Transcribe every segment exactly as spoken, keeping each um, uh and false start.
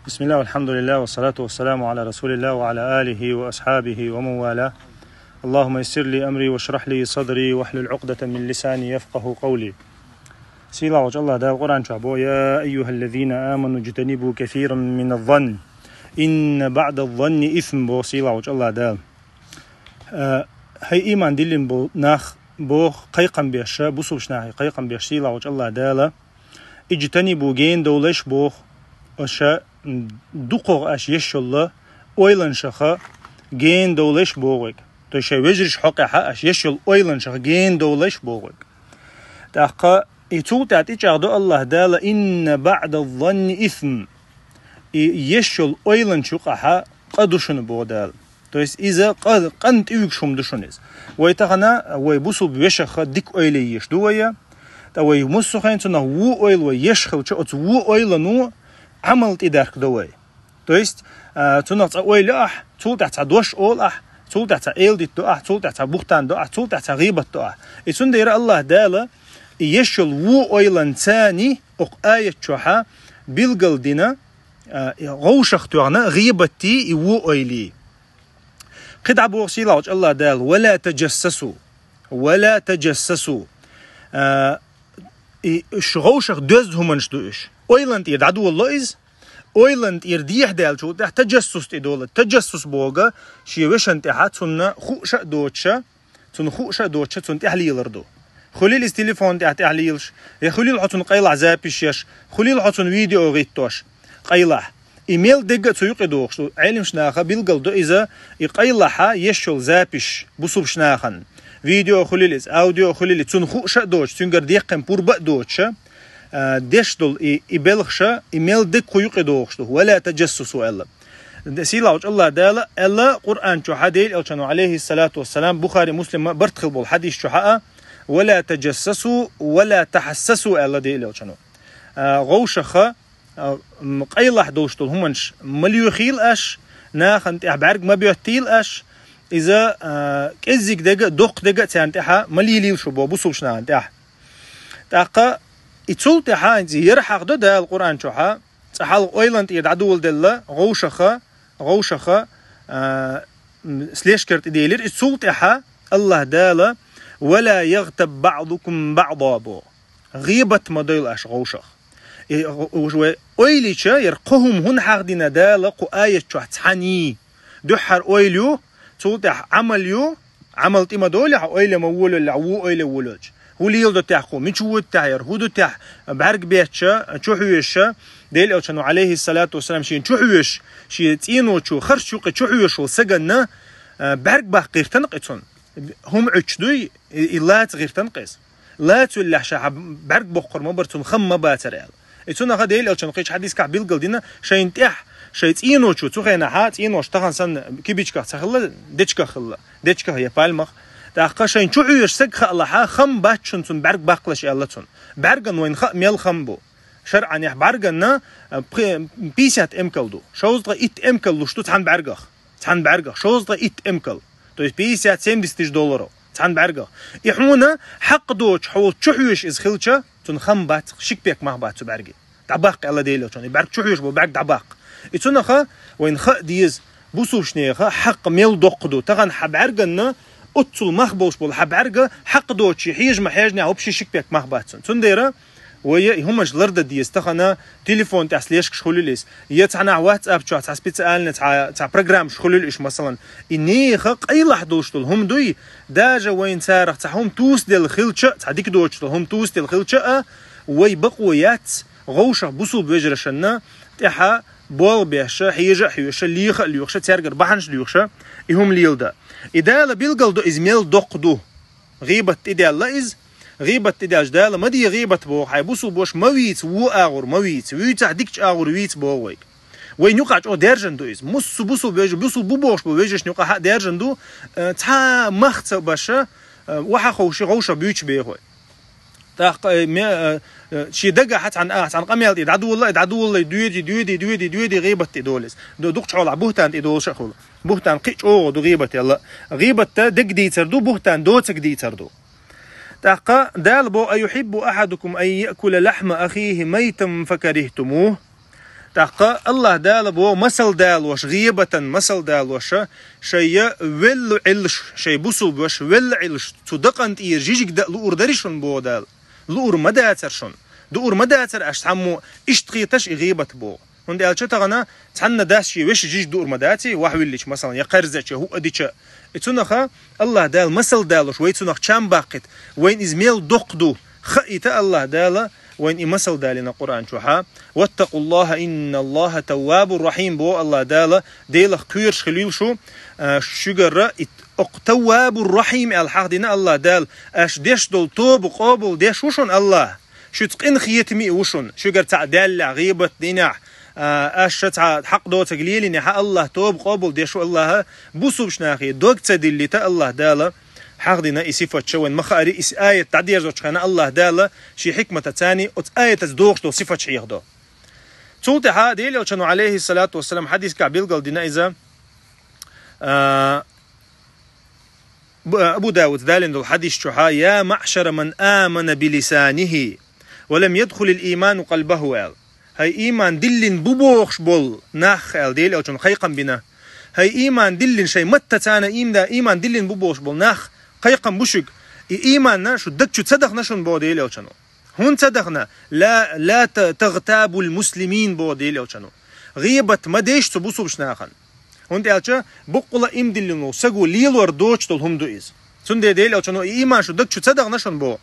بسم الله والحمد لله والصلاة والسلام على رسول الله وعلى آله وأصحابه ومن والاه. اللهم يسر لي أمري واشرح لي صدري واحلل عقدة من لساني يفقه قولي. Сийлахьчу Аллах Дала Къуръан чохь бо: «يا أيها الذين آمنوا اجتنبوا كثيرا من الظن إن بعض الظن إثم», бо сийлахьчу Аллах Дала. Э, хӀай ийман диллина бо нах, боху кхайкхам беш, бусулбачу нахе кхайкхам беш сийлахьчу Аллах Дала: «Иджтанибу», гена довлаш боху, аша, м, дукхох аша еш йолу ойланашаха гена довлаш боху вайга. То есть шайн вежарш хьокъехьа аша еш йолу ойланашаха гена довлаш боху вайга. ТӀаккха и цул тӀаьхьа тӀечӀагӀдо Аллах Дала: «Инна баъда занни исм». И еш йолу ойланаш юкъахьа къа ду шуна боху Дала. То есть иза къа, къан тӀе вуьгуш хӀума ду шуна иза. Вай тахана, вай бусулба вешаха дика ойла еш ду вай, ткъа вай массо а хенахь цунах вон ойла вай еш хилча, оцу вон ойлано Ӏамал тӀедарх до вай. То есть, а, цунах цкъа ойла йо ахь, цул тӀаьхьа цхьа дош олу ахь, цул тӀаьхьа цхьа эладитта до ахь, цул тӀаьхьа цхьа бухтан до ахь, цул тӀаьхьа цхьа гӀийбат до ахь. И цундела Аллах Дала и еш йолу вон ойланца ни окху аят чохьа билгал дина, а, и гӀовшах тоьхна гӀийбатти и вон ойли. КхидӀа боху сийлахьчу Аллах Дала: «Ва ла таджассасу, ва ла таджассасу». А, и уьш гӀовшах доьзна хӀуманаш ду уьш. Ойлан тӀера дӀадолало иза, ойлан тӀера дехьа даьллачул тӀаьхьа таджассус тӀедолу. Таджассус боху шен вешан тӀехьа цунна хууш а доцуша, цунна хууш а доцуша, цунна тӀехь лелар ду. Хуьлийла иза телефон тӀехь тӀехь лелаш, я хуьлийла хьо цунна къайлахь запись еш, хуьлийла хьо цунна видео гӀиттош, къайлахь. И мел дегга а цу юкъе дохуш ду. Ӏелимаш наха билгал до иза, и къайлахьа еш йолу запись бусулбаш нахана. Видео хуьлийла иза, аудио хуьлийла иза, цунна хууш а доцуш, цуьнгара деккхина пурба а доцуша, а, деш долу и, и белхаша, и мел дегга кху юкъе дохуш ду. «Ва ла таджассусу», аьлла. Сийлахьчу Аллах Дала аьлла Къуръан чохьа Делан Элчано, алейхиссалату вассалам, Бухари, Муслима барт хилла болу хьадис чохьа а: «Ва ла таджассасу, ва ла тахьассасу», аьлла Делан Элчано. А, гӀовшаха, а, м, къайлахь долуш долу хӀуманаш ма лоьхийла аш, нахана тӀехь бӀаьрг ма боьттийла аш, иза, а, кӀеззиг дега а, доккха дега а царна тӀехьа ма лелийла шу бо бусулбаш нахана тӀехь. ТӀаккха и цул тӀаьхьа хӀинца яра хьахдо Дала Къуръан чохьа, цкъа хьалха ойлан тӀера дӀадоладелла, гӀовшаха, гӀовшаха, а, м, слежкар тӀе делира, и цул тӀаьхьа Аллах Дала: «Ва ла ягътаб баъдукум баъда», бо. ГӀийбат ма дойла аша гӀовшах. И гӀ-, уж вай ойлича, яра кхо хӀума хӀунда хьахдина Дала кху аят чохь цхьаний? Дуьххьара ойла ю, цул тӀаьхьа Ӏамал ю, Ӏамал тӀе ма долехь, ойла ма волаллехь, вон ойла волалча. ХӀун леладо техь кху, мича вода техь яра, хӀун ду техь, бӀаьрг беттача, чухьоьжуша, Делан Элчано, алейхиссалату вассалам, шен чухьоьжуш, шен цӀеночо харш юкъе чухьоьжуш волу саганна, а, бӀаьрг баккха гӀиртана кхи цунна. ХӀума Ӏуьттуш дуй, и, и лаца гӀиртана кхи иза. Лаца веллехь ша хьан бӀаьрг боккхур ма бара, цунна хам ма бацара аьлла. И цунах а Делан Элчано кхечу хьадискахь билгал дина, шайна тӀехь, шайн цӀеночо, цу хенахьа цӀенош тахана санна кибичках ца хилла, дечках хилла, дечках я пальмах. ТӀаккха шайн чухьоьжуш саг хаалахьа, хам бац шуна цунна бӀаьрг баккхалаш аьлла цунна. БӀаьрган вайна хаьа мел хам бу. ШарӀанехь бӀаьрганна, а, пхи-, пятьдесят эмкал ду. Шовзткъа итт эмкал луш ду цхьана бӀаьргах. Цхьана бӀаьргах шовзткъа итт эмкал. То есть пятьдесят-семьдесят тысяч долларов. Цхьана бӀаьргах. И хьуна хьакъ доцуш хьо волчу чухьоьжуш иза хилча, цунна хам бац, шик пек мах бац цу бӀаьрге. ДӀабаккха аьлла Делан Элчано, и бӀаьрг чухьоьжуш болу бӀаьрг дӀабаккха. И цунах а вайна хаа деза, бусулбанеха хьакъ мел доккха ду. Тахана хьан бӀаьрганна оццул мах болуш болу хьан бӀаьрга хьакъ доцуш хьежа ма хьежнехь, вообще шик пек мах бац цунна. Цундела вай и хӀуманаш лардан деза тахана, телефон тӀехь слежкаш хуьлийла иза. Я цхьанахь WhatsApp чохь цхьа специальный цхьа, цхьа программаш хуьлийла уьш, масалан. И нехан къайлахь долуш долу хӀума дуй, даже вайна царах цхьа хӀума тусаделла хилча а, цхьа дика доцуш долу хӀума тусаделла хилча а, вай бакъо яц гӀовшах бусулба вежаршна тӀехьа болх беш, хьежа а хьоьжуш, леха а лоьхуш, цаьргара бахьанаш лоьхуш, и хӀума леладан. И Дала билгал до иза мел доккха ду. ГӀийбат тӀедаьлла иза. ГӀийбат тӀедаьлча Дала: «Ма де гӀийбат», боху, хьайн бусулбаш ма вийца, вон агӀор ма вийца, вуьйцахь дикачу агӀор вийца, боху вайга. Вайна юкъахь чӀогӀа даьржина ду иза. Муссу бусулба вежа, бусулба бу бохуш болу вежаршна юкъахь а даьржина ду, э, цхьа мах ца беш, э, охьа ховший гӀовшах буьйцу бехой. ТӀаккха, э, ме-, э, э, шен дагахь цхьана, а, цхьана къамел тӀе дӀадолалла, дӀадолалла, доьди, доьди, доьди, доьди, гӀийбат тӀедолу иза. Ду-, дукхачу хьолахь бухтан тӀедолуш а хуьлу. Бухтан кхин а чӀогӀа ду гӀийбат аьлла. ГӀийбатта дег дийцар ду, бухтан доцаг дийцар ду. ТӀаккха Дала бо: «Аюхиббу ахьадукум ан яъкула лахьма ахихи майтан факарихтумух». ТӀаккха Аллаха Дала бо масал далош, гӀийбатан масал далош, шайя велла Ӏилш, шай бусулба ваша велла Ӏилш, цу дакъан тӀера жижиг да луур дари шун бо Дала. Луур ма дацар шун. Дуур ма дацар аш цхьаммо, иштта хеташ и гӀийбат бо. ХӀунда аьлча тахана цхьанна дас ши веши жиж дуур ма даци, вахь виллич, масалан, я кхерзача, хӀу адича. И цунаха Аллаха Дала масал далош, вай цунах чам баккхит, вайн из мел докх ду, хаита Аллаха Дала, вайн и масал далина Къуръан чухьа. «واتقوا الله إن الله تواب رحيم», бо Аллаха Дала, Делах кхоьраш хилийла шу, а, шугара ит окх «تواب رحيم» аьл хьахдина Аллаха Дала, аш деш дол тоба къобал деш ву шун Аллах. Шуьца къинхетами ву шун, шуьгара цхьаъ даьллехь, гӀийбат динехь, а, аш ша цхьа хьакъ доцаг лелинехьа, Аллах тоба къобал деш ву Аллаха, бусулбаш нахе дог ца диллита Аллах Дала, хьахдина и сифатча вайн ма хаари, и аят дӀадерзочхана Аллах Дала, ши хьикмата цани, оц аятаца дохуш долу сифатча хьехадо. Цул тӀаьхьа Делан Элчано, алейхиссалату вассалам, хьадискахь билгал дина иза, а, Б-, Абу Давуд далин долу хьадис чухьа: «يا معشر من آمن بلسانه ولم يدخل الإيمان قلبه», аьлла. «Хай иман диллин бу бохуш болу нах», аьлла, Делан Элчано кхайкхам бина. «Хай иман диллин шай матта цана имда, иман диллин бу бохуш болу нах», кхайкхам бу шуьга. И иманна шу даг чу ца дахна шун бо Делан Элчано. ХӀунда ца дахна? «لا، لا ت-، تغتابوا المسلمين», бо Делан Элчано. ГӀийбат ма деш цу бусулбаш нахана. ХӀунда аьлча буккъула имдиллина ву саго лелор доцуш долу хӀума ду иза. Цундела Делан Элчано и иман шу даг чу ца дахна шун бо.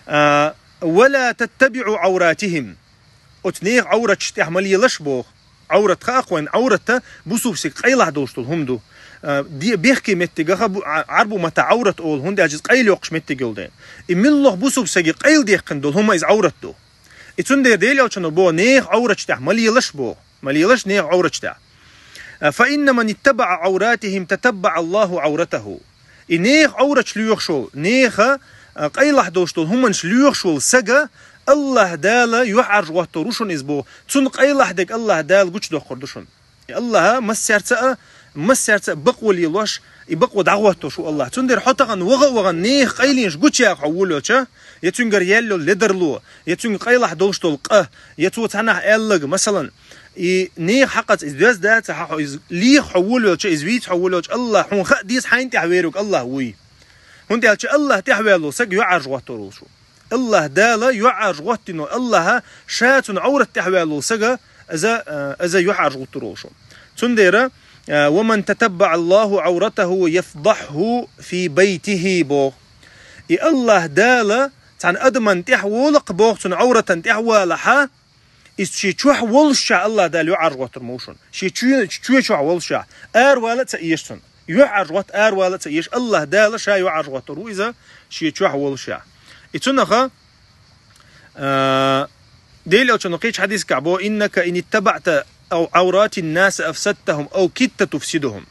А, «ولا تتبعوا عوراتهم». Оцу нехан Ӏавраташ тӀехь ма лелаш боху. Ӏаврат хаахъ вайн, Ӏавратта бусулбсиг къайлахь долуш долу хӀума ду. А, де-, бехке меттигаха бу-, а, Ӏарбу мата Ӏаврат олу, хӀунда аьлча иза къайла йоккхуш меттиг йолу ден. И миллох бусулбсаги къайла дехкина долу хӀума иза Ӏаврат ду. И цундела Делан Элчано бо нехан Ӏавраташ тӀехь ма лелаш боху. Ма лелаш нехан Ӏавраташ тӀехь. А, «فإن من اتبع عوراتهم تتبع الله عورته». И нехан Ӏавраташ лоьхуш волу, нехан, а, къайлахь долуш долу хӀуманаш лоьхуш волу сага, Аллаха Дала юьхьӀаьржа гӀоттор ву шуна иза боху. Цунна къайлахь дерг Аллаха Дала гучудоккхур ду шуна. И Аллаха массаьрца а, массаьрца а бакъо лелош, и бакъо дӀагӀоттош ву Аллаха. Цундела хьо тахана ваха а вахана нехан къайленаш гучуяха хьо волавелча, я цуьнгара яьлла йолу ледарло, я цуьнга къайлахь долуш долу къа, я цо цхьанахь аьллаг, масалан, и нехан хьакъаца иза доьзна дац а хьан хьо, иза леха хьо волавелча, иза вийца хьо волавелча, Аллах, хьуна хаа деза хьайна тӀехь верг Аллах вуй. ХӀунда аьлча Аллах тӀехь ваьлла саг юьхьӀаьржа гӀоттор волуш ву. Аллах Дала юьхьӀаьржа гӀоттино, Аллаха ша цуьнан Ӏаврат тӀехь ваьлла сага, иза, а, иза юьхьӀаьржа гӀуттур волуш ву. Цундела, а, «ومن تتبع الله عورته يفضحه في بيته» боху. И Аллах Дала цхьана адаман тӀехь волакх боху, цуьнан Ӏавратан тӀехь валахьа, иза шен чохь волушшехь Аллах Дала юьхьӀаьржа гӀоттур ма ву шуна. Шен чоь-, чоь чохь волушшехь. Ара вала а ца эша цунна. ЮьхьӀаьржа гӀотта ара вала а ца эша. Аллах Дала ша юьхьӀаьржа гӀоттур ву иза шен чохь волушшехь. И цунаха, а, Делан Элчано кхечу хьадискахь бо: «إنك إن اتبعت عورات الناس أفسدتهم أو كدت تفسدهم».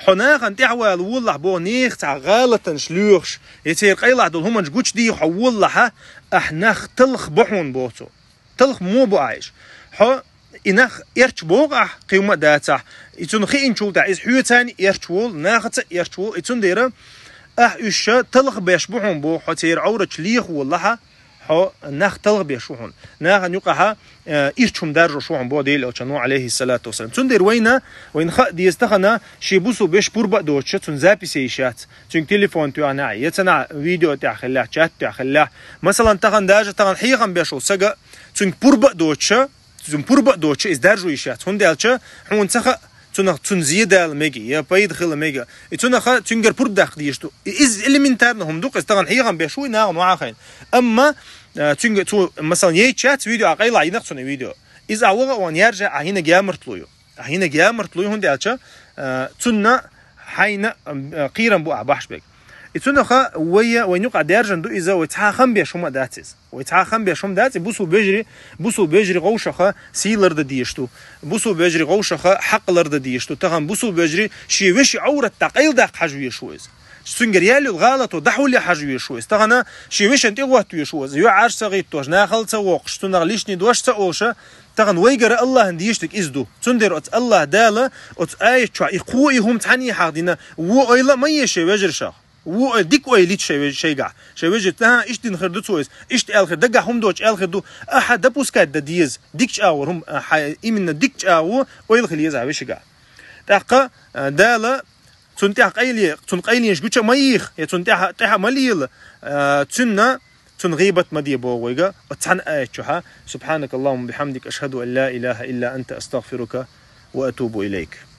Хьо нахана тӀехь вала волалахь боху, нехан цхьа гӀалатанаш лоьхуш, я церан къайлахь долу хӀуманаш гучудийха хьо волалахьа, ахь нах талха бо хьуна боху цо. Талха мо бу ахь иша. Хьо и нах эрча боху ахь, кхин хӀума а дацахь, и цунна хиъначул тӀаьхьа иза хьоьца а эрча волу, нахаца а эрча волу, и цундела ахь уьш ша талха беш бу хьуна боху, хьо церан Ӏавраташ леха волалахьа, хьо нах талха беш ву хьуна. Нахана юкъахьа, э, ирча хӀума даржош ву хьуна боху Делан Элчано, алейхиссалату вассалам. Цундела вайна, вайна хаа деза тахана, шен бусулба вешан пурба а доцуша, цуьнан записе йиш яц. Цуьнга телефон тоьхна, я цхьанахь видео тӀехь хилла, чат тӀехь хилла. Масалан, тахана даже тахана хьехам беш волу сага, цуьнга пурба а доцуша, цуьнан пурба а доцуша, иза даржо йиш яц. ХӀунда аьлча, хьуна ца хаьа, цунах цунна зен дала мега, я пайда хила мега. И цунаха цуьнгара пурба даккха дезаш ду. И иза элементарно хӀума ду-кх, иза тахана хьехам беш ву, и нахана вахьа хайна. Амма, а, цуьнга цо, масалан, яйча яц видео, а къайла йина-кх цунна видео. Иза а ваха а ван яржа, а хӀинаг ямартло ю. Ахь хӀинаг ямартло ю, хӀунда аьлча, а, цунна хьайна, а, кхерам бу ахь бахьаш берг. И цунаха вай, вайн юкъахь даьржина ду иза, вай цхьа хам беш хӀума а дац иза. Вай цхьа хам беш хӀума дац, и бусулба вежарий, бусулба вежарий гӀовшаха сий лардан дезаш ду. Бусулба вежарий гӀовшаха хьакъ лардан дезаш ду. Тахана бусулба вежарий шен вешин Ӏаврат дӀакъайладаккха хьажа везаш ву иза. Цуьнгара яьлла йолу гӀалато дӀахьулъян хьажа везаш ву иза. Тахана шен вешан тӀе гӀотта везаш ву иза. ЮьхьӀаьржа ца гӀиттош, нахала ца воккхуш, цунах лишний дош ца олуша, тахана вайгара Аллахьан дезаш дерг иза ду. Цундела оцу Аллах Дала оцу аят чохь и кхо и хӀума цхьаьний хьахдина, вон ойла а ма е шен вежаршах. Ву ой, дика ойла йита шай вежа шайгахь. Шай вежа, тӀаьхьа иштта дина хир ду цо иза, иштта аьлла хир, дагахь хӀума доцуш аьлла хир ду, ахьа допускать дан деза, дика чӀагӀо хӀума, ахьа именно дика чӀагӀо ойла хила еза ахьа вешигахь. ТӀаккха, а, Дала цунна тӀехь къайле, цунна къайленаш гуча ма йийха, я цунна тӀехь, тӀехь ма лела, а, цунна, цунна гӀийбат ма де боху вайга, оцу цхьана аят чохь: «سبحانك اللهم وبحمدك، أشهد أن لا إله إلا أنت، أستغفرك وأتوب إليك».